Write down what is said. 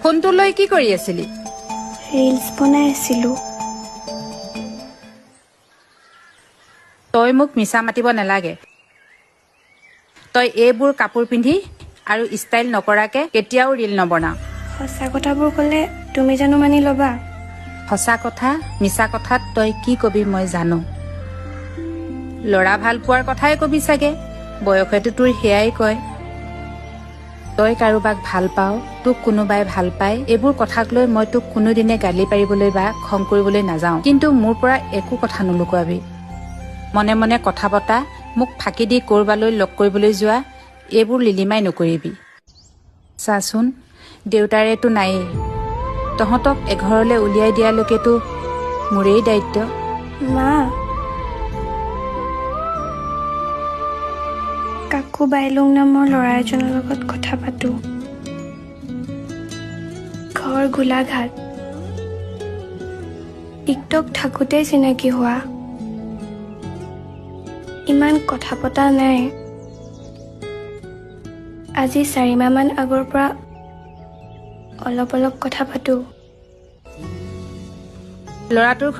ফোনটো লৈ কি কৰি আছিলি? ৰিলচ বনাই আছিলোঁ। তই মোক মিছা মাতিব নালাগে। তই এইবোৰ কাপোৰ পিন্ধি আৰু ষ্টাইল নকৰাকে কেতিয়াও ৰীল নবনাও। সঁচা কথাবোৰ ক'লে তুমি জানো মানি ল'বা? সঁচা কথা মিছা কথাত তই কি কবি মই জানো। ল'ৰা ভাল পোৱাৰ কথাই কবি চাগে, বয়সেতো তোৰ সেয়াই কয়। তই কাৰোবাক ভাল পাওঁ, তোক কোনোবাই ভাল পায়, এইবোৰ কথাক লৈ মই তোক কোনোদিনে গালি পাৰিবলৈ বা খং কৰিবলৈ নাযাওঁ। কিন্তু মোৰ পৰা একো কথা নুলুকুৱাবি। মনে মনে কথা পতা, মোক ফাঁকি দি ক'ৰবালৈ লগ কৰিবলৈ যোৱা, এইবোৰ লিলিমাই নকৰিবি। চাচোন, দেউতাৰেতো নায়েই, তহঁতক এঘৰলৈ উলিয়াই দিয়ালৈকেতো মোৰেই দায়িত্ব। মা, কাকু বাইলুং নামৰ ল'ৰা এজনৰ লগত কথা পাতোঁ। ঘৰ গোলাঘাট। টিকটক থাকোঁতেই চিনাকি হোৱা। ইমান কথা পতা নাই। আজি 4 মাহমান আগৰ পৰা অলপ অলপ কথা পাতোঁ। ল'ৰাটোৰ